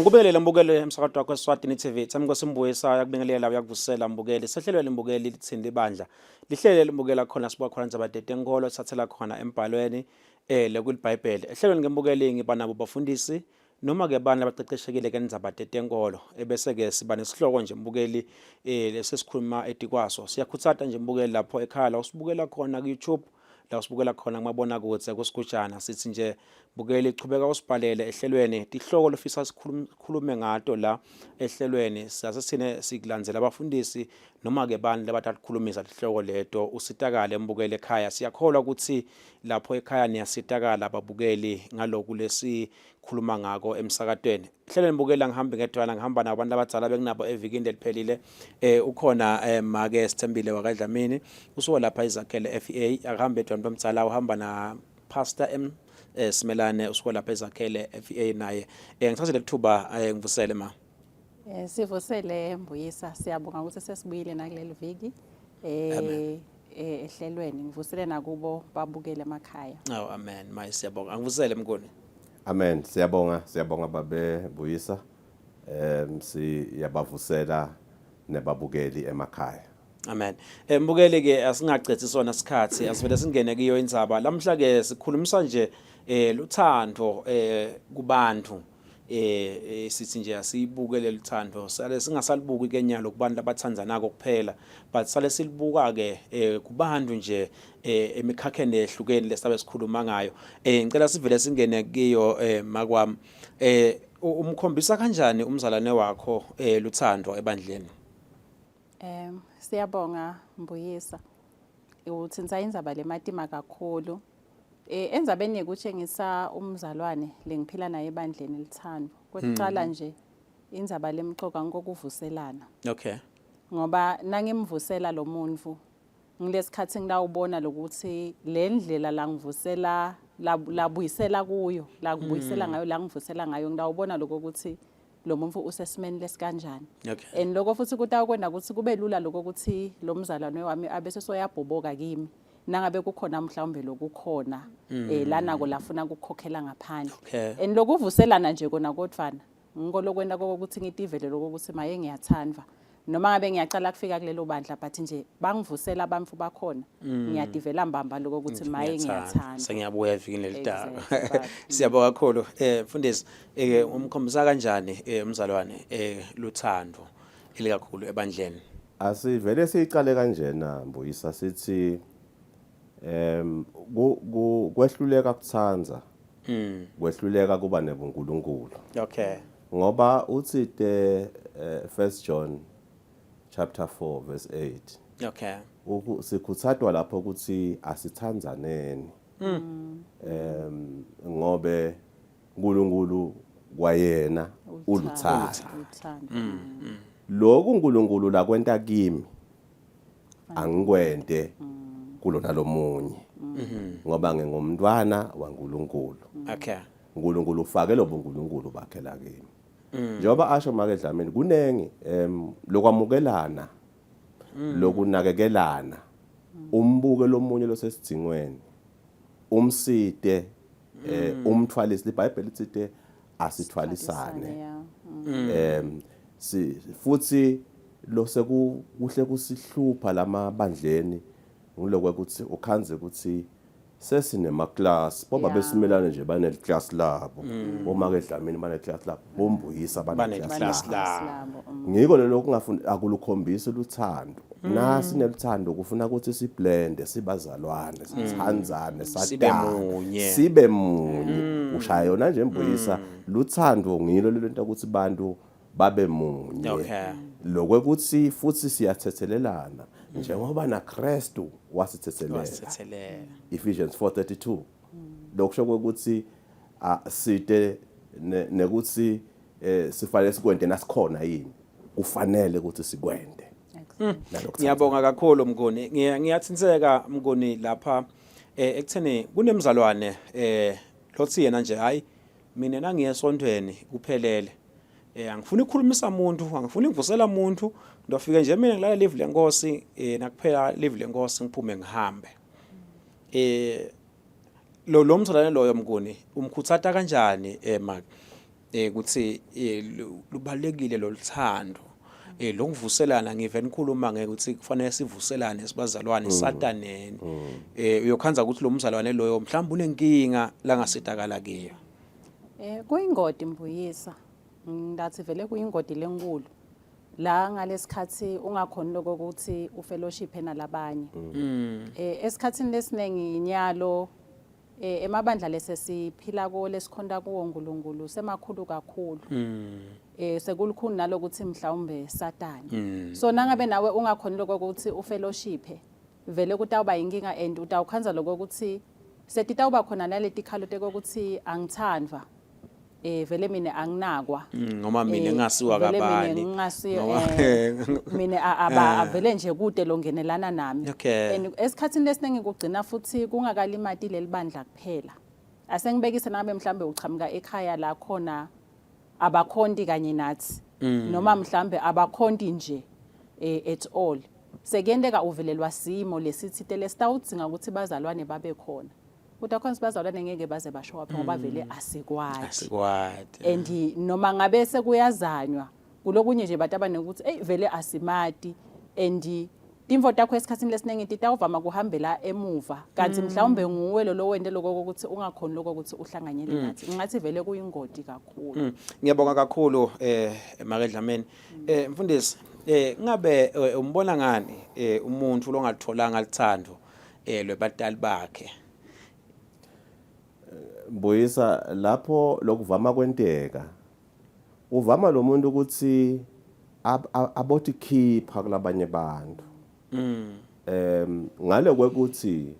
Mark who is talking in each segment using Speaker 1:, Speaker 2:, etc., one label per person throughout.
Speaker 1: Angikubingelele mbukeli emsakatweni wakho eSwatini TV. Thami Nkosi yakubingelela uyakuvusela mbukeli. Sehlelweni mbukeli lithini libandla. Lihlele limbukela khona sibuka khona ndzaba tetenkolo sithathela khona embhalweni eh lekulibhayibheli. Ehlelweni ngembukeli ngiba nabo bafundisi noma ke bani labaqeqeshekile ke ndzaba tetenkolo ebese ke siba nesihloko nje mbukeli eh lesesikhuluma etikwaso. Siyakhutsata nje mbukeli lapho ekhaya la usibukela khona ku YouTube la usibukela khona kumabonakude kusigujana sithi nje bukeli chubeka usibhalele ehlelweni tihloko lofisa sikhulume ngato la ehlelweni sase sine sikulandzela abafundisi noma ke bani labatalikhulumisa tihloko leto usitakale mbukeli ekhaya siyakholwa ukuthi lapho ekhaya niyasitakala babukeli ngaloku lesikhuluma ngako emsakatweni Hlele nibukela ngihambe ngedwana ngihamba nabo abantu abadala benginabo evikini leliphelile eh ukhona eh, make Sithembile wakaDlamini usuka lapha izakhele FEA akahambe edwana bamdzala uhamba na Pastor M eh, Simelane usuka lapha izakhele FEA naye eh ngithathe lethuba eh, ngivusele ma
Speaker 2: Eh sivusele Mbuyisa siyabonga ukuthi sesibuyile nakuleli viki eh eh, ehlelweni ngivusele nakubo babukele emakhaya.
Speaker 1: Oh amen maye siyabonga angivusele mnguni
Speaker 3: Amen. Siyabonga, siyabonga babe Buyisa. Em siyabavusela nebabukeli emakhaya.
Speaker 1: Amen. Eh, mbukeli ke asingacethi sona sikhathi asivele singene kuyo indzaba. Lamhla ke sikhulumisa nje eh luthando eh kubantu. Eh, eh sithi nje asiyibuke leluthando sale singasalibuki ke nyalo kubantu abathandzanako kuphela but sale silibuka ke eh kubantu nje eh emikhakheni ehlukene lesabe sikhuluma ngayo eh ngicela sivele singene kiyo eh makwami eh umkhombisa kanjani umzalwane wakho eh luthando ebandleni
Speaker 2: Em siyabonga Mbuyisa uthinta indzaba lematima kakhulu eh endzabeni yekutshengisa umzalwane lengiphila naye ebandleni lithando kwekuqala hmm. nje indzaba lemcoka ngokuvuselana
Speaker 1: okay
Speaker 2: ngoba nangimvusela lo muntu Ngilesikhathi ngilawubona lokuthi le ndlela langivusela labuyisela kuyo lakubuyisela mm. ngayo langivusela ngayo ngilawubona lokho ukuthi lo muntu usesimeni lesikanjani
Speaker 1: okay.
Speaker 2: and lokho futhi kutawukwenda ukuthi kube lula lokho ukuthi lo mzalwane wami abese soyabhoboka kimi nangabe kukhona mhlawumbe lokukhona mm. eh lanako lafuna ukukhokhela ngaphandle
Speaker 1: okay.
Speaker 2: and lokuvuselana nje kona kodvana Ngiko lokwenta kokuthi ngitivele lokho ukuthi maye ngiyathandwa. Noma ngabe ngiyacala kufika kulelo bandla but nje bangivusela abantu bakhona. Ngiyativela mbamba lokho ukuthi maye ngiyathandwa.
Speaker 1: Sengiyabuya evikini lelidaba.
Speaker 2: Exactly, baba.
Speaker 1: Siyabonga kakhulu. Eh mfundisi, eh umkhombisa kanjani eh umzalwane eh luthando elikakhulu ebandleni?
Speaker 3: Asivele siyiqale kanjena Mbuyisa sithi em kwehluleka kuthanda mm. kwehluleka kuba nebunkulunkulu
Speaker 1: okay
Speaker 3: ngoba uthi te eh, First John chapter 4 verse
Speaker 1: 8 okay
Speaker 3: sikhuthadwa lapho ukuthi asithandzaneni mm. em ngobe uNkulunkulu kwayena uluthando
Speaker 2: mm,
Speaker 3: mm. lokhu uNkulunkulu lakwenta kimi angikwente kulona lomunye ngoba ngingumntwana waNkulunkulu
Speaker 1: okay
Speaker 3: uNkulunkulu ufake lobo uNkulunkulu bakhe la kimi njengoba asho make Dlamini kunengi em lokwamukelana lokunakekelana umbuke lomunye losesidingweni umsite eh umthwalisi iBhayibheli lithi asithwalisane em si futhi lo sekuhle kusihlupha lamabandleni ngiloko ukuthi ukhanze ukuthi sesinema class boba besimelane nje bane class labo mm. bomake Dlamini bane class labo bombuyisa bane class
Speaker 2: labo
Speaker 3: mm. ngiko lelo kungafundi akulukhombisi uluthando mm. nasi neluthando kufuna ukuthi siblende sibazalwane sithandzane
Speaker 1: sibe munye
Speaker 3: sibe munye ushaya yona nje mbuyisa luthando ngilo lento ukuthi bantu babe munye
Speaker 1: okay
Speaker 3: lokwekuthi futhi siyathethelelana njengoba naKristu wasithethelela
Speaker 1: wasithethelela
Speaker 3: Ephesians 4:32 lokusho ukuthi site nekuthi eh sifanele sikwente nasikhona yini kufanele ukuthi sikwente
Speaker 1: Ngiyabonga kakhulu Mnguni. Ngiyathinseka Mnguni lapha eh ekutheni kunemzalwane eh lothi yena nje hayi mina nangiye esontweni kuphelele. Eh angifuni ukukhulumisa umuntu, angifuni ukuvusela umuntu, ndofike nje mina ngilala live lenkosi eh nakuphela live lenkosi ngiphume ngihambe. Eh lo lo mzalwane loyo Mnguni umkhuthata kanjani eh make? eh ukuthi eh, lubalekile loluthando eh lokuvuselana ngive nikhuluma ngeke ukuthi kufanele sivuselane sibazalwane mm. sataneni mm. eh uyokhanza ukuthi lo mzalwane loyo mhlawumbe unenkinga langasitakala kiyo
Speaker 2: eh kuyingodi mbuyisa ngathi vele kuyingodi lenkulu la ngalesikhathi ungakhoni lokho ukuthi ufellowship nalabanye mm. eh esikhathini lesiningi inyalo Eh emabandla lesesiphila kuwo lesikhonta kuwo uNkulunkulu semakhulu kakhulu. Mm. Eh sekulukhuni nalokuthi mhlawumbe satani. Mm. So nangabe nawe ungakhoni lokho ukuthi ufellowship vele kutawuba inkinga and utawukhanza lokho ukuthi setitawuba khona naletikhalo tekokuthi angithandwa. Eh vele mina anginakwa.
Speaker 1: Mm, ngoba mina eh, ngingasiwa kabani.
Speaker 2: Ngingasiwa eh, mina aba avele nje kude longenelana nami.
Speaker 1: Okay.
Speaker 2: And esikhathini lesiningi kugcina futhi kungakalimati leli bandla kuphela. Asengibekise nabe mhlambe uchamuka ekhaya la khona abakhonti kanye nathi. Mm. Noma mhlambe abakhonti nje eh, at all. Sekuyenteka uvelelwa simo lesithite lesitawudzinga ukuthi bazalwane babe khona. Kodwa khona sibazalwane ngeke baze basho waphi ngoba vele mm. asikwati.
Speaker 1: Asikwati.
Speaker 2: And noma ngabe sekuyazanywa kulokunye nje bataba nokuthi ey vele asimati and timfo takho esikhathini lesiningi titawuvama kuhambela emuva kanti mm. mhlawumbe nguwe lo lowente lokho ukuthi ungakhoni lokho ukuthi uhlanganyele mm. nathi ngathi vele kuyingoti kakhulu mm.
Speaker 1: Ngiyabonga kakhulu eh Make Dlamini eh mfundisi eh ngabe eh, umbona ngani eh umuntu longatholanga lithando eh lwebatali bakhe
Speaker 3: Mbuyisa lapho lokuvama kwenteka uvama lo muntu ukuthi abothi khipha kulabanye abantu mm. em ngale kwekuthi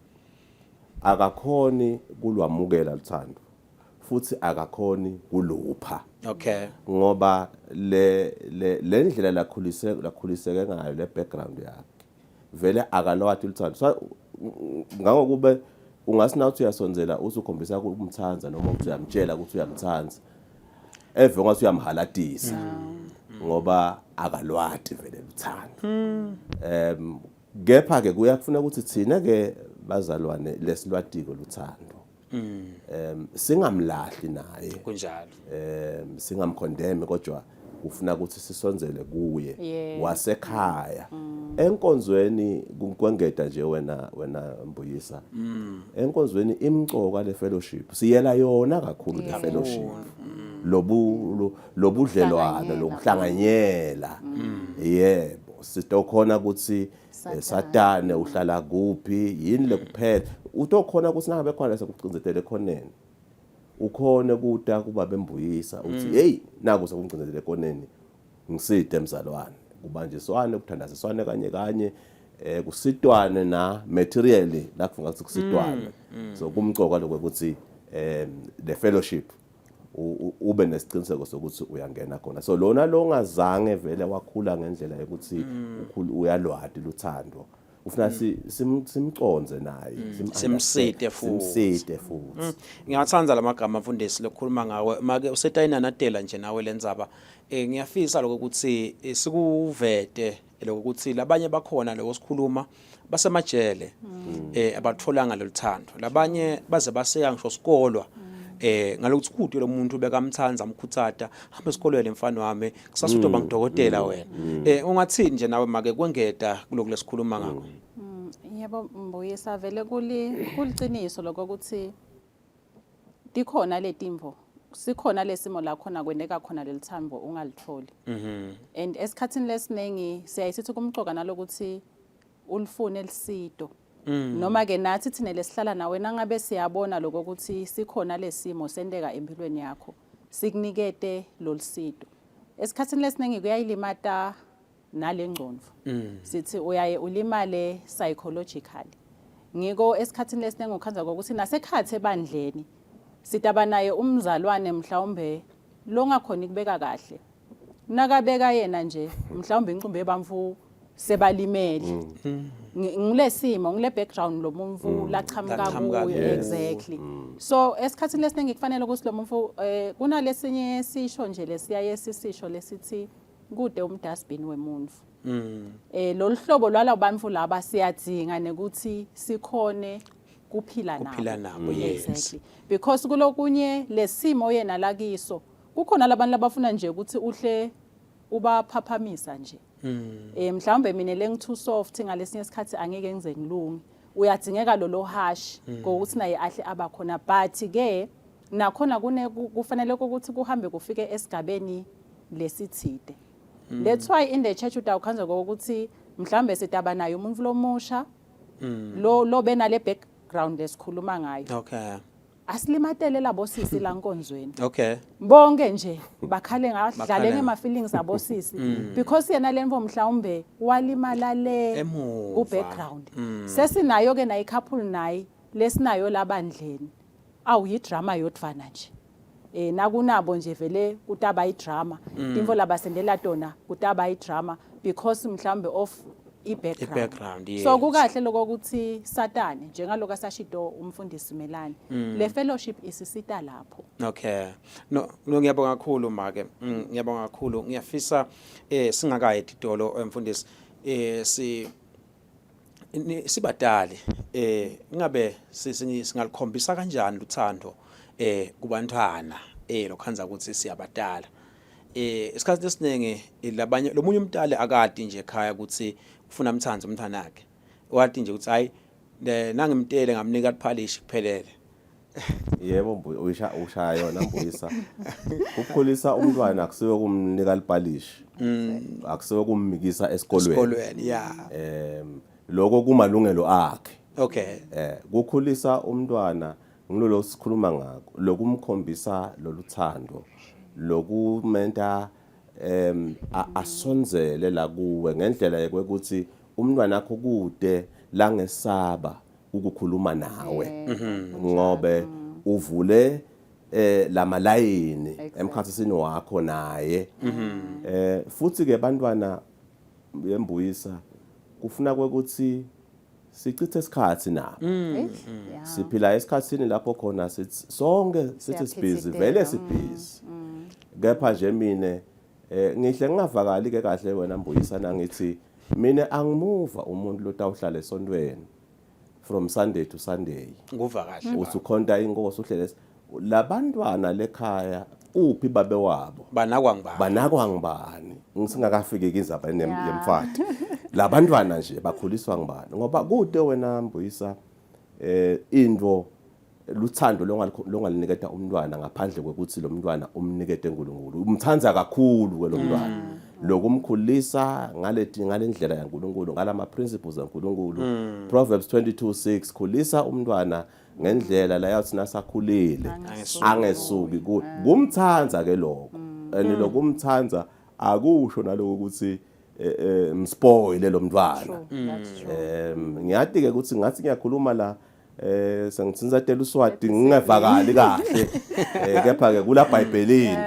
Speaker 3: akakhoni kulwamukela luthando futhi akakhoni kulupha
Speaker 1: okay
Speaker 3: ngoba le le ndlela lakhulise lakhuliseke ngayo le background yakhe vele akalwati luthando so ngangokube ungasi nawuthi uyasondzela usukhombisa ukumthanda noma uthi uyamtshela ukuthi uyamthanda eve ngathi uyamhalatisa ngoba akalwati vele luthando em kepha ke kuyakufuna ukuthi thina ke bazalwane lesilwatiko luthando em singamlahli naye
Speaker 1: kunjalo
Speaker 3: em singamkhondeme kodwa ufuna ukuthi sisonzele kuye wasekhaya mm. enkonzweni kwengeda nje wena wena mbuyisa mm. enkonzweni imcoka le fellowship siyela yona kakhulu le fellowship mm. lobu lobudlelwano lokuhlanganyela yebo sitokhona ukuthi Eh, satane uhlala kuphi yini lekuphela utokhona ukuthi nangabe khona sekucinzetele ekhoneni ukhone kuta kuba bembuyisa uthi mm. hey naku sekucinzetele ekhoneni ngiside mzalwane kubanjiswane kuthandaziswane kanye kanye eh kusitwane na materially la kufunga ukuthi kusitwane mm, mm. so kumcoka lokho ukuthi eh the fellowship ube nesiqiniseko sokuthi uyangena khona so lona lo ngazange vele wakhula ngendlela yokuthi mm. ukhulu uyalwati luthando ufuna mm. simconze naye
Speaker 1: mm. simsite
Speaker 3: futhi simsite futhi
Speaker 1: ngiyathanda lamagama mfundisi lokukhuluma ngawe make usetayinanadela nje nawe lenzaba eh ngiyafisa lokho ukuthi eh, sikuvete lokuthi labanye bakhona lokho sikhuluma basemajele mm. eh abatholanga loluthando labanye baze baseka ngisho sikolwa eh ngalokuthi kude lo muntu bekamthanda amkhuthata hamba esikolweni mfana wami kusasa utoba mm. ngidokotela mm. wena mm. eh ungathini nje nawe make kwengeda kuloku lesikhuluma ngakho
Speaker 2: yebo mbuyisa vele kuli kuliciniso lokho ukuthi tikhona letimvo sikhona lesimo la khona kwenteka khona lelithambo ungalitholi mm-hmm. and esikhathini lesiningi siyayisithi kumcoka nalokuthi ulifune lisito mm. noma ke nathi thina lesihlala nawe nangabe siyabona lokho ukuthi sikhona lesimo senteka empilweni yakho sikunikete lolusito esikhathini lesiningi kuyayilimata nalengcondvo mm. sithi uyaye ulimale psychologically ngiko esikhathini lesiningi ukhanza kokuthi nasekhathi ebandleni sitaba naye umzalwane mhlawumbe longakhoni kubeka kahle nakabeka yena nje mhlawumbe inqumbi yebamfu sebalimele mm. ngilesimo ngile background lo muntu mm. lachamuka kuyo exactly mm. so esikhathini lesiningi kufanele ukuthi lo muntu eh, kunalesinye sisho nje lesiyaye sisisho lesithi kude umdustbin wemuntu mm. eh lolu hlobo lwalabantu laba siyadzinga nekuthi sikhone kuphila
Speaker 1: nabo kuphila nabo yes
Speaker 2: exactly because kulokunye lesimo yena lakiso Kukhona labantu labafuna nje ukuthi uhle ubaphaphamisa nje. Eh mhlawumbe mina lengi too soft ngalesinye isikhathi angeke ngize ngilunge. Uyadzingeka lolo harsh ngokuthi naye ahle abakhona but ke nakhona kune kufanele ukuthi kuhambe kufike esigabeni lesithide. That's why in the church utawukhanza ngokuthi mhlawumbe sitaba naye umuntu lomusha lo lo benale background lesikhuluma ngayo.
Speaker 1: Okay.
Speaker 2: Asilimatele labo sisi la nkonzweni.
Speaker 1: Okay.
Speaker 2: Bonke nje bakhale ngadlale
Speaker 1: Bakhale.
Speaker 2: ngema feelings abo sisi because yena lemvo mhlawumbe walimala le
Speaker 1: Emuva.
Speaker 2: ku background. Sesinayo ke nayi couple nayi lesinayo labandleni. Awu yi drama yodvana nje. Eh nakunabo nje vele kutaba idrama. Timvo labasendela tona kutaba idrama because mhlawumbe of i-background.
Speaker 1: I-background, yes.
Speaker 2: So kukahle lokho ukuthi satane njengaloko asashito umfundisi Melani. Le fellowship isisita lapho.
Speaker 1: Okay. No, no ngiyabonga kakhulu make. Ngiyabonga kakhulu. Ngiyafisa eh singakayi etitolo mfundisi eh si sibadali eh ingabe singalikhombisa kanjani luthando eh kubantwana eh lokhanza ukuthi siyabadala. Eh isikhathi esiningi labanye lomunye umntali akadi nje ekhaya ukuthi ufuna amthanze umntwana wakhe. Wathi nje ukuthi hayi nangimtele ngamnika iphalishi kuphelele.
Speaker 3: Yebo mbu uyisha ushaya yona mbuyisa. Ukukhulisa umntwana akusiwe kumnika libhalishi. Akusiwe kummikisa esikolweni.
Speaker 1: Esikolweni yeah.
Speaker 3: Lokho kumalungelo akhe.
Speaker 1: Okay.
Speaker 3: Kukhulisa umntwana ngilolo sikhuluma ngakho lokumkhombisa loluthando lokumenta asonzele la kuwe ngendlela yokuthi umntwana akho kude langesaba ukukhuluma nawe ngobe uvule lamalayini emkhathini wakho naye. Futhi ke bantwana yembuyisa kufuna kwekuthi sichithe isikhathi nabo. Siphila esikhathini lapho khona sithi sonke sithi sibhizi, vele sibhizi, kepha nje mine ngihle ngingavakali ke kahle wena mbuyisa nangithi mina angimuva umuntu lotawuhlala esontweni from Sunday to Sunday.
Speaker 1: Nguva kahle.
Speaker 3: Uthi ukhonta inkosi uhlele labantwana lekhaya, uphi babe wabo?
Speaker 1: Banakwa ngibani?
Speaker 3: Banakwa ngibani? Ngisingakafiki indzaba yemfati, labantwana nje bakhuliswa ngibani? Ngoba kude wena mbuyisa into luthando longaliniketa umntwana ngaphandle kwekuthi lo mntwana umnikete uNkulunkulu, umthanda kakhulu ke lo mntwana, lokumkhulisa ngaleti ngalendlela yaNkulunkulu, ngalama principles kaNkulunkulu. Proverbs 22:6, khulisa umntwana ngendlela la yathi nasakhulile angesuki ku kumthanda ke lokho. And lokumthanda akusho naloko ukuthi mspoile lo mntwana.
Speaker 2: True, that's true.
Speaker 3: Ngiyati ke ukuthi ngathi ngiyakhuluma la sengithinza uswati ngingevakali kahle, kepha ke kula Bhayibhelini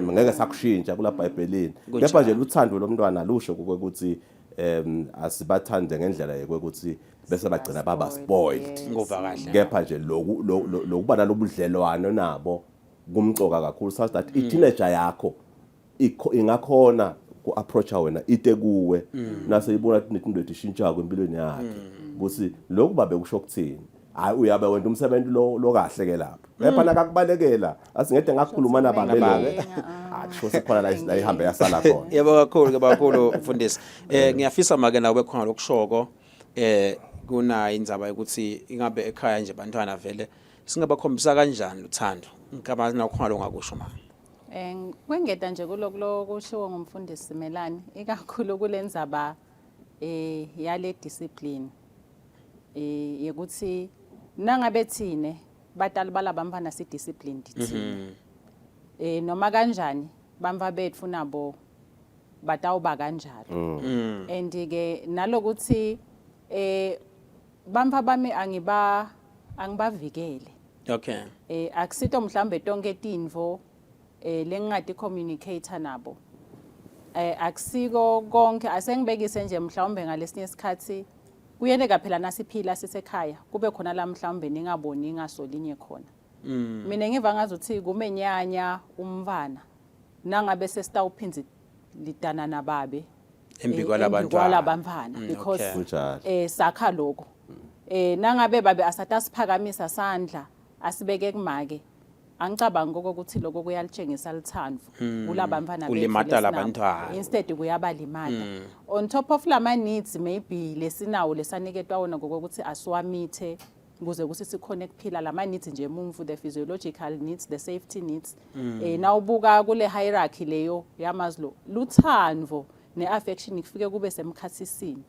Speaker 3: ngeke sakushintsha kula Bhayibhelini, kepha nje luthando lomntwana lusho ukuthi asibathande ngendlela yokuthi bese bagcina baba spoiled.
Speaker 1: Nguva kahle.
Speaker 3: Kepha nje loku lokuba nalobudlelwano nabo kumcoka kakhulu, such that i-teenager yakho ingakhona ku-approacha wena, ite kuwe nase ibona ukuthi netinto letishintshako empilweni yakhe, ukuthi lokhu babe kusho ukuthini. Hayi, uyabe wena umsebenzi lo lokahle ke lapho, kepha nakakubalekela asingede ngakhuluma nababe lo, akusho sikhona la ihambe yasala khona.
Speaker 1: Yebo kakhulu ke kakhulu mfundisi. Ngiyafisa make nawe bekhona lokushoko kuna indzaba yokuthi ingabe ekhaya nje bantwana vele singabakhombisa kanjani luthando. Ngicabanga nakhona longakusho ma.
Speaker 2: Kwengeta nje kuloko lokushiwo ngumfundisi Melani, ikakhulu kulendzaba yale discipline yekuthi nangabe thine batali balabantwana si disciplined thina, noma kanjani bamva bethu nabo batawuba kanjalo. And ke nalokuthi bamva bami angibavikele. Akusito mhlambe tonke tintfo lengingati communicate nabo, akusiko konke. Asengibekise nje, mhlawumbe ngalesinye isikhathi kuyeleka phela nasiphila sisekhaya kube khona la mhlawumbe ningaboni ngasolinye khona. Mina ngiva ngazuthi kumenyanya umntwana nangabe sesitawuphindze lidana nababe
Speaker 1: Embi kwalabantwana.
Speaker 2: Embi kwalabantwana because
Speaker 3: Kunjalo.
Speaker 2: Sakha lokho nangabe babe asatasiphakamisa sandla asibeke kumake. Angicabangi kokuthi lokho kuyalitshengisa lithando kulabantwana bethu
Speaker 1: Kulimata
Speaker 2: lesinabo.
Speaker 1: labantwana.
Speaker 2: Instead kuyabalimata. On top of lama needs maybe lesinawo lesaniketwa wona ngokuthi asiwamithe ukuze ukuthi sikhone kuphila lama needs nje emumvu, the physiological needs, the safety needs. Nawubuka kule hierarchy leyo yaMaslow, luthando ne-affection kufike kube semkhathisini.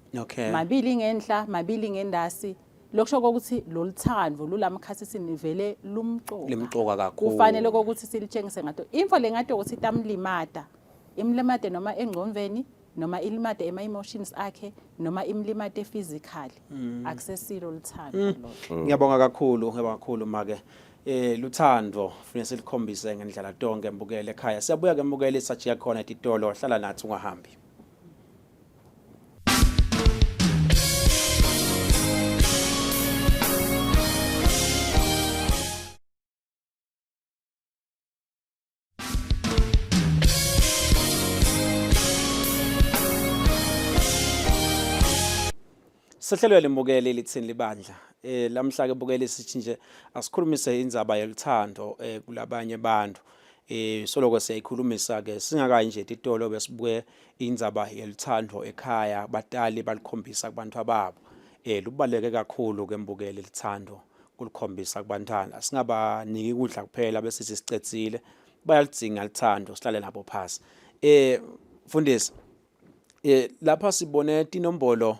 Speaker 2: Mabili ngenhla, mabili ngendasi. Lokusho ukuthi loluthando lulamkhathisini vele lumcoka.
Speaker 1: Limcoka kakhulu.
Speaker 2: Kufanele ukuthi silitshengise ngato. Info lengato ukuthi itamlimata. Imlimate noma engqondweni, noma ilimate ema emotions akhe, noma imlimate physically. Akusesilo luthando lolo.
Speaker 1: Ngiyabonga kakhulu, ngiyabonga kakhulu make. Luthando kufanele silikhombise ngendlela tonke mbukele ekhaya. Siyabuya ke mbukele sajiya khona etitolo, hlala nathi ungahambi. Sehlelwe limbukeli lithini libandla. Lamhla ke bukeli sithi nje asikhulumise indzaba yeluthando kulabanye abantu. Soloko siyayikhulumisa ke singakayi nje titolo besibuke indzaba yeluthando ekhaya batali balikhombisa kubantu ababo. Lubaleke kakhulu ke mbukeli luthando kulikhombisa kubantwana. Singabaniki ukudla kuphela bese sisicedzile. Bayalidzinga luthando sihlale nabo phasi. Mfundisi, lapha sibone tinombolo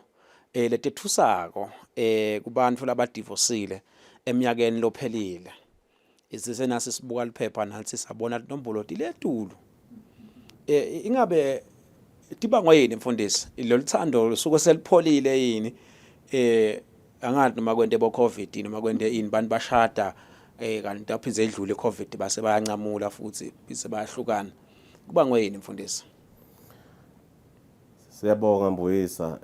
Speaker 1: letethusako kubantu labadivosile eminyakeni lophelile. Isisenasi sibuka liphepha nathi sabona tinombolo tiletulu. Ingabe tibangwa yini mfundisi? Loluthando lusuke selipholile yini? Angathi noma kwente bo COVID noma kwente ini bantu bashada kanti aphindze edlule iCovid base bayancamula futhi bese bayahlukana. Kubangwa yini mfundisi?
Speaker 3: Siyabonga Mbuyisa.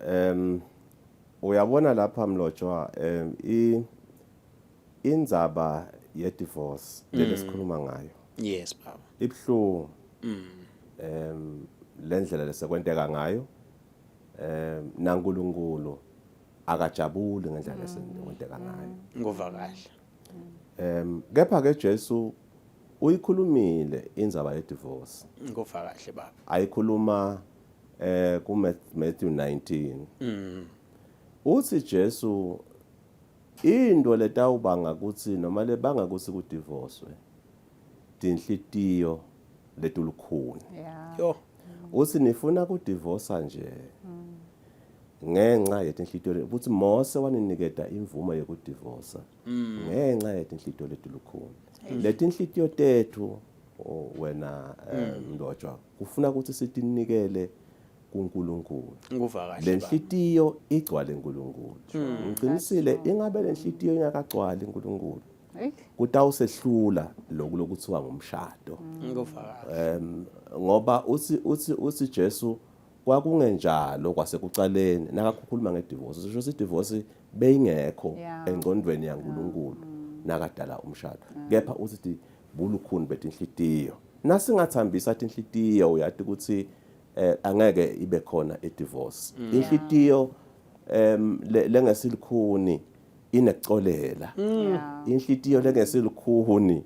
Speaker 3: Uyabona lapha Mlotshwa, i indzaba ye divorce leli sikhuluma ngayo.
Speaker 1: Yes baba.
Speaker 3: Ibhlungu. Lendlela lesekwenteka ngayo naNkulunkulu akajabuli ngendlela lesekwenteka ngayo.
Speaker 1: Ngova kahle.
Speaker 3: Kepha ke Jesu uyikhulumile indzaba ye divorce.
Speaker 1: Ngova kahle baba.
Speaker 3: Ayikhuluma ku Matthew 19. Uthi Jesu into letawubanga ukuthi noma lebanga ukuthi kudivorce tinhlitiyo letulukhuni.
Speaker 1: Yo.
Speaker 3: Uthi nifuna kudivorce nje ngenxa yetinhlitiyo, ukuthi Mose waniniketa imvumo yekudivorce ngenxa yetinhlitiyo letulukhuni. Letinhlitiyo tethu wena Mlotshwa kufuna ukuthi sitinikele kuNkulunkulu.
Speaker 1: Nguva kahle.
Speaker 3: Lenhlitiyo igcwale uNkulunkulu. Ngiqinisile ingabe lenhlitiyo ingakagcwali uNkulunkulu. Kutawusehlula lokhu lokuthiwa ngumshado.
Speaker 1: Nguva kahle.
Speaker 3: Ngoba uthi Jesu kwakungenjalo kwasekucaleni nakakhuluma ngedivorce. Sisho ukuthi divorce beyingekho engcondweni yaNkulunkulu nakadala umshado. Kepha uthi bulukhuni betinhlitiyo. Nasingathambisa tinhlitiyo uyati ukuthi angeke ibe khona i-divorce. Inhlitiyo lengesilikhuni inekucolela. Inhlitiyo lengesilikhuni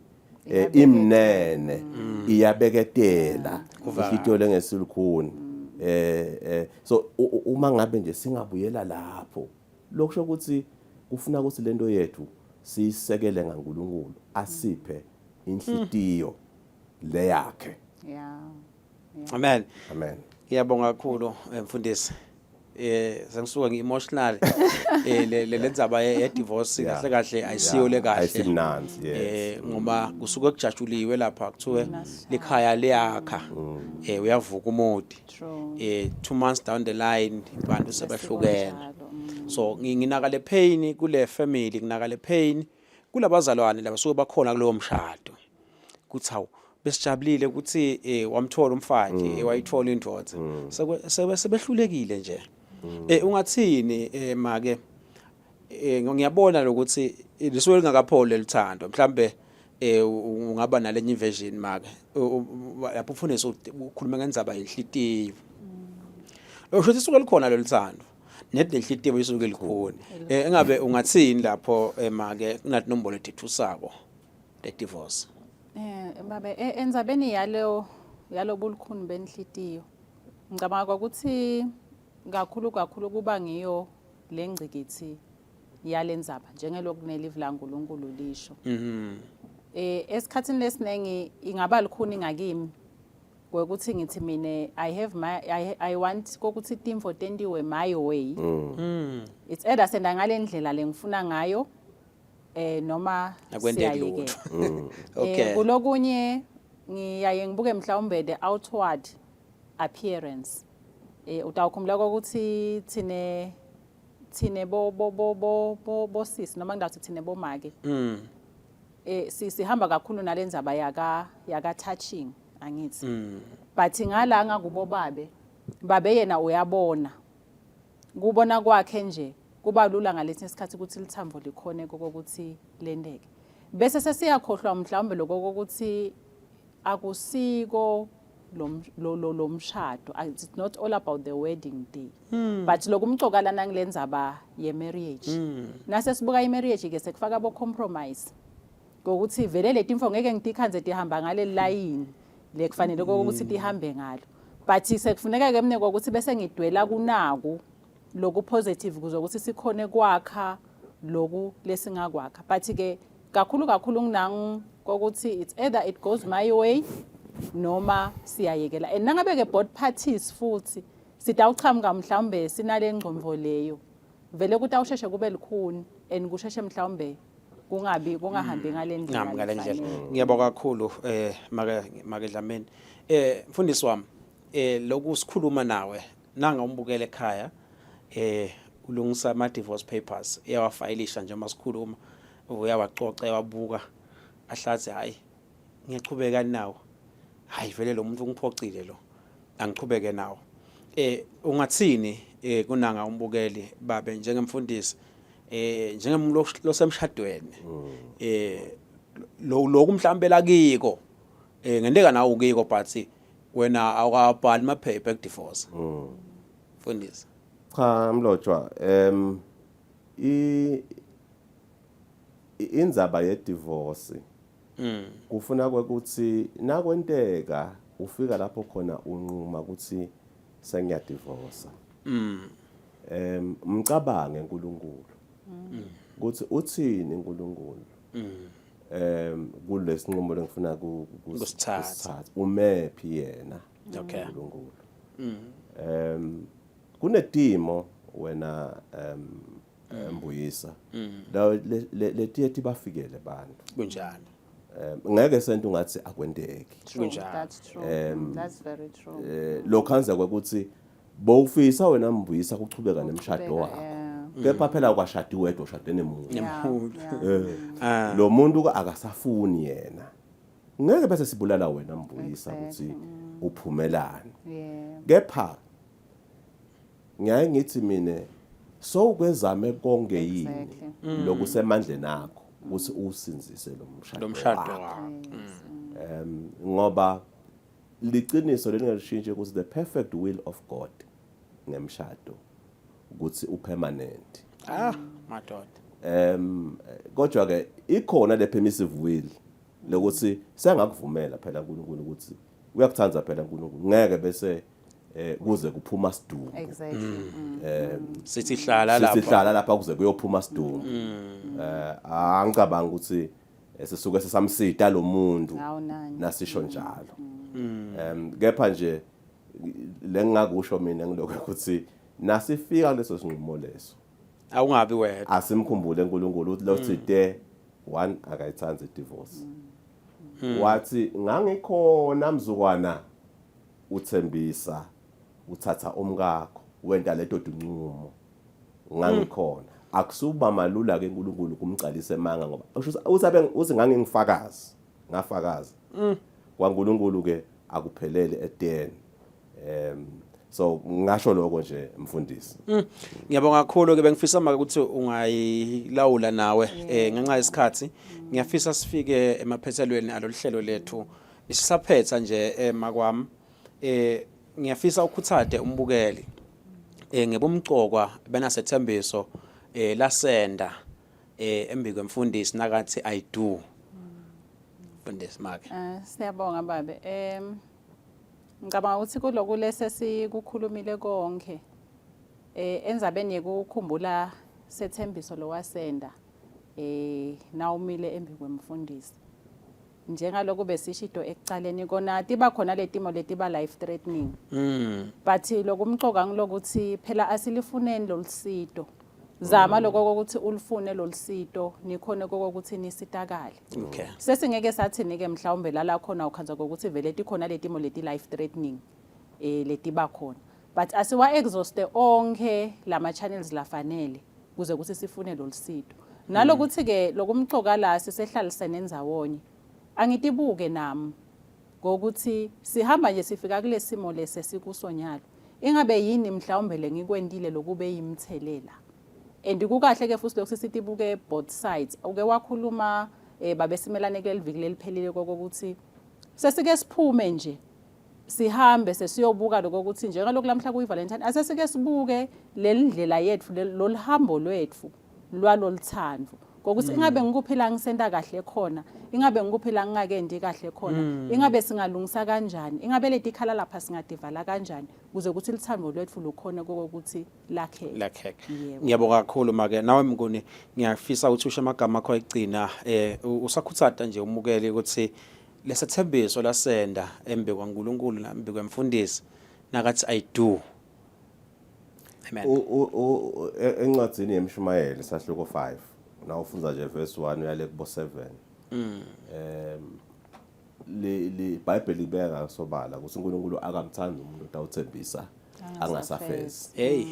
Speaker 3: imnene iyabeketela. Inhlitiyo lengesilikhuni so uma ngabe nje singabuyela lapho lokusho ukuthi kufuna ukuthi lento yethu siyisekele ngaNkulunkulu asiphe inhlitiyo leyakhe.
Speaker 1: Amen.
Speaker 3: Amen.
Speaker 1: Ngiyabonga kakhulu mfundisi. Sengisuka ngi-emotional le lendzaba ye divorce kahle kahle ayisiyo le kahle.
Speaker 3: Ayisimnandzi, yes.
Speaker 1: Ngoba kusuke kujatshuliwe lapha kuthiwe likhaya liyakha. Uyavuka umuti. 2 months down the line bantu sebehlukene. So nginaka le pain kule family, nginaka le pain kulabazalwane labasuke bakhona kulowo mshado. Kuthi hawu besijabulile ukuthi wamthola umfaji, wayithola indoda. Sebehlulekile nje. Ungathini make ngiyabona lokuthi lisuke lingakapholi lelithando mhlambe ungaba nalenye version make lapho ufundisa ukhuluma ngendzaba yenhlitiyo. Usho ukuthi isuke likhona loluthando nethi nenhlitiyo isuke likhona. Engabe ungathini lapho make kunathi nombolo ethethusako le divorce?
Speaker 2: Eh babe e, endzabeni yalo yalobulukhuni benhlitiyo ngicabanga ukuthi kakhulu kakhulu kuba ngiyo lengcikithi yalendzaba njengelokunelivi laNkulunkulu lisho. Mhm. Eh esikhathini lesiningi ingaba lukhuni ngakimi kwekuthi ngithi mina I have my I, I want kokuthi timfo tentiwe my way. Mm. It's either senda ngalendlela lengifuna ngayo eh noma
Speaker 1: Akwenteki lutho.
Speaker 2: siyayekela.
Speaker 1: Okay.
Speaker 2: Eh kulokunye ngiyaye ngibuke mhlawumbe the outward appearance. Eh utawukhumbula ukuthi thine thine bo bo bo bo bo bosisi noma ngingathi thine bomake. Eh si sihamba kakhulu nalendzaba yaka yaka touching angithi. But ngala ngakubo babe babe yena uyabona. Kubona kwakhe nje kuba lula ngalesinye isikhathi ukuthi lithambo likhone kokuthi lendeke. Bese sesiyakhohlwa mhlawumbe lokho kokuthi akusiko lo lo lo mshado it's not all about the wedding day mm. but lokumcoka lana ngilendzaba ye marriage mm. nase sibuka i marriage ke sekufaka bo compromise ngokuthi vele letimfo ngeke ngitikhandze tihamba ngaleli layini lekufanele ukuthi mm. tihambe ngalo but sekufuneka ke mne ukuthi bese ngidwela kunaku loku positive kuze ukuthi sikhone kwakha loku lesingakwakha but ke kakhulu kakhulu nginangu kokuthi it's either it goes my way noma siyayekela and nangabe ke both parties futhi sitawuchamuka mhlawumbe sinale ngcomvo leyo vele ukuthi awusheshe kube likhuni and kusheshe mhlawumbe kungabi kungahambi ngale ndlela
Speaker 1: Ngami ngale ndlela.
Speaker 2: lefanele.
Speaker 1: Ngiyabonga kakhulu eh make make Dlamini. Eh mfundisi wami eh lokhu sikhuluma nawe nanga umbukele ekhaya eh ulungisa ama divorce papers uyawafayilisha nje masikhuluma uyawacoca uyawabuka ahlathe hayi ngiyachubeka nawo hayi vele lo muntu ungiphocile lo angichubeke nawo eh ungathini eh kunanga umbukeli babe njengemfundisi eh njengemuntu losemshadweni eh lo lokhu mhlambe lakiko eh ngenteka nawe ukiko but wena awukabhali amaphepha ekudivorce mfundisi
Speaker 3: Cha Mlotshwa em i indzaba ye divorce kufuna kwekuthi nakwenteka ufika lapho khona unquma ukuthi sengiyadivorsa em mcabange uNkulunkulu ukuthi uthini uNkulunkulu em kulesinqumo lengifuna
Speaker 1: Kusithatha.
Speaker 3: umephi yena
Speaker 1: Okay.
Speaker 3: uNkulunkulu em kunetimo wena em mbuyisa la letiye tibafikele abantu
Speaker 1: kunjalo
Speaker 3: Em, ngeke sento ungathi akwenteki
Speaker 2: True,
Speaker 1: Kunjalo.
Speaker 2: that's true. That's very true.
Speaker 3: eh lokhanza kwekuthi bowufisa wena mbuyisa kuchubeka nemshado
Speaker 2: Kuchubeka,
Speaker 3: wakho
Speaker 2: yeah.
Speaker 3: kepha phela kwashadi wedwa ushade nemuntu
Speaker 2: Yeah,
Speaker 1: Nemuntu.
Speaker 2: yeah.
Speaker 3: lo muntu ke akasafuni yena ngeke bese sibulala wena mbuyisa ukuthi uphumelane
Speaker 2: Yeah.
Speaker 3: kepha ngiyaye ngithi mina sowukwezame konke yini
Speaker 2: Exactly.
Speaker 3: lokusemandleni akho ukuthi usinzise lo mshado
Speaker 1: lo mshado
Speaker 3: wakho.
Speaker 1: wakho
Speaker 3: Em ngoba liqiniso lelingashintshe ukuthi the perfect will of God ngemshado ukuthi upermanent
Speaker 1: ah madoda
Speaker 3: em kodwa ke ikhona le permissive will lokuthi sengakuvumela phela uNkulunkulu ukuthi uyakuthanda phela uNkulunkulu ngeke bese eh kuze kuphuma sidumbu
Speaker 2: Exactly.
Speaker 1: sithi hlala lapha
Speaker 3: sihlala lapha kuze kuyophuma sidumbu eh angicabanga ukuthi eh, sisuke sesamsita lo muntu
Speaker 2: Hawu nani.
Speaker 3: nasisho njalo em kepha nje lengingakusho mina ngilokho ukuthi nasifika kuleso sinqumo leso
Speaker 1: awungabi wedwa
Speaker 3: asimkhumbule uNkulunkulu ukuthi lo thide one akayithandi divorce wathi ngangikhona mzukwana uthembisa uthatha umkakho wenta leto dinqumo ngangikhona akusuba malula ke uNkulunkulu kumcalisa emanga ngoba usho usabe uthi ngangingifakazi ngafakaza kwaNkulunkulu ke akuphelele eteni em so ngasho lokho nje mfundisi
Speaker 1: Ngiyabonga kakhulu ke bengifisa maka ukuthi ungayilawula nawe eh ngenxa yesikhathi ngiyafisa sifike emaphethelweni aloluhlelo lethu isisaphetha nje emakwami eh ngiyafisa ukhuthade umbukeli eh ngebumcokwa benasethembiso eh lasenda eh embikwe mfundisi nakathi I do. Mfundisi make.
Speaker 2: Eh siyabonga babe. Em ngicabanga ukuthi kuloku lesesikukhulumile konke eh endzabeni yekukhumbula sethembiso lowasenda eh nawumile embi kwemfundisi. Njengaloku besishido ekucaleni kona tiba khona letimo letiba life threatening. But lokumcoka ngilokuthi phela asilifuneni lolusito. Zama lokho ukuthi ulifune lolusito nikhone kokuthi nisitakale.
Speaker 1: Okay.
Speaker 2: Sesingeke sathini ke mhlawumbe lala khona ukhanza kokuthi vele tikhona letimo leti life threatening eh letiba khona. But asiwa exhaust onke lama channels lafanele kuze ukuthi sifune lolusito. Nalokuthi ke lokumcoka la sisehlalisene ndzawonye. Angitibuke nami ngokuthi sihamba nje sifika kulesimo lesi esikuso nyalo. Ingabe yini mhlawumbe lengikwentile lokube yimthelela? And kukahle ke futhi lokhu sitibuke both sides. Uke wakhuluma eh babesimelane kuleli viki leliphelile kokuthi sesike siphume nje sihambe sesiyobuka lokho ukuthi njengalokhu lamhla kuyi Valentine asesike sibuke lelindlela yethu loluhambo lwethu lwaloluthando ngokuthi ingabe ngikuphi la ngisenta kahle khona ingabe ngikuphi la ngingakendi kahle khona ingabe singalungisa kanjani ingabe letikhala lapha singadivala kanjani kuze ukuthi lithando lwethu lukhone kokuthi lakheke
Speaker 1: Lakheke.
Speaker 2: Yebo.
Speaker 1: Ngiyabonga kakhulu make nawe Mnguni ngiyafisa ukuthi usho amagama akho ekugcina eh usakhuthata nje umukeli ukuthi lesethembiso lasenda embi kwaNkulunkulu nambi kwemfundisi nakathi I do. Amen.
Speaker 3: Encwadzini yemshumayeli sahluko 5 na ufunza nje verse 1 uyale kubo 7. Le iBhayibheli libeka ngasobala ukuthi uNkulunkulu akamthandi umuntu otawuthembisa angasafezi.
Speaker 1: Hey.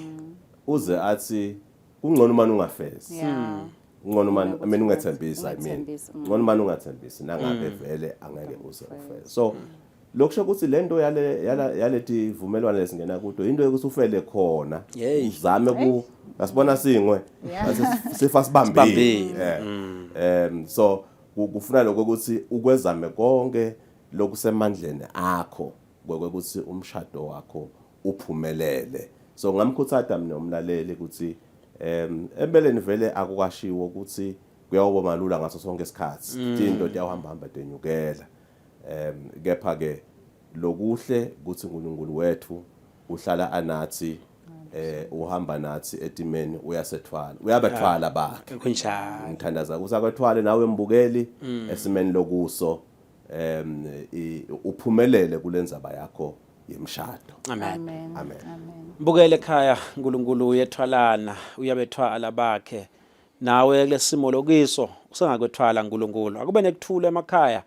Speaker 3: Uze athi kungcono uma ungafezi.
Speaker 2: Yeah.
Speaker 3: Ngcono uma I mean ungathembisi I mean.
Speaker 2: Ungathembisi,
Speaker 3: Ngcono uma ungathembisi nangabe vele angeke uze ufeze. So lokusho ukuthi lento yale yaleti vumelwano lesingena kuto into yokuthi ufele khona
Speaker 1: Hey.
Speaker 3: uzame ku asibona singwe
Speaker 2: Yeah.
Speaker 3: Ase- sifa sibambile
Speaker 1: Sibambile.
Speaker 3: Eh. So kufuna lokho ukuthi ukwezame konke lokusemandleni akho kwekuthi umshado wakho uphumelele. So ngamkhuthaza mina umlaleli ukuthi empeleni vele akukashiwo ukuthi kuyawuba malula ngaso sonke isikhathi. Into tiyawuhamba hamba tenyukela. Kepha ke lokuhle ukuthi uNkulunkulu wethu uhlala anathi uhamba nathi etimeni uyasethwala uyabathwala bakhe.
Speaker 1: Kunjalo.
Speaker 3: Ngithandaza ukuthi akwethwale nawe mbukeli esimeni lokuso uphumelele kulenzaba yakho yemshado.
Speaker 1: Amen.
Speaker 2: Amen.
Speaker 3: Amen.
Speaker 2: Amen.
Speaker 1: Mbukele ekhaya uNkulunkulu uyethwalana uyabethwala bakhe nawe kulesimo lokiso usengakwethwala uNkulunkulu akube nekuthula emakhaya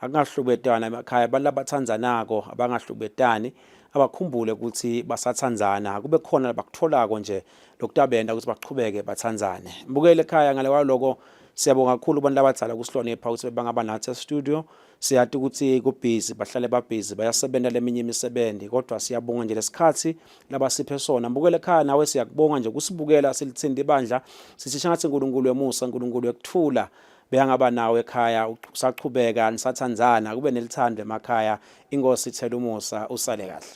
Speaker 1: akungahlubetana emakhaya abantu abathandzanako abangahlubetani abakhumbule ukuthi basathandzana kube khona bakutholako nje lokutabenda ukuthi baqhubeke bathandzane. Mbukele ekhaya ngale kwaloko siyabonga kakhulu abantu abadala kusihlonipha ukuthi bangaba nathi e-studio. Siyati ukuthi kubhizi bahlale babhizi bayasebenza leminye imisebenzi kodwa siyabonga nje lesikhathi labasiphe sona. Mbukele ekhaya nawe siyakubonga nje kusibukela silithinta ibandla sithi shangathi uNkulunkulu wemusa uNkulunkulu wekuthula beyangaba nawe ekhaya usaqhubeka nisathandzana kube nelithando emakhaya inkosi ithela umusa usale kahle.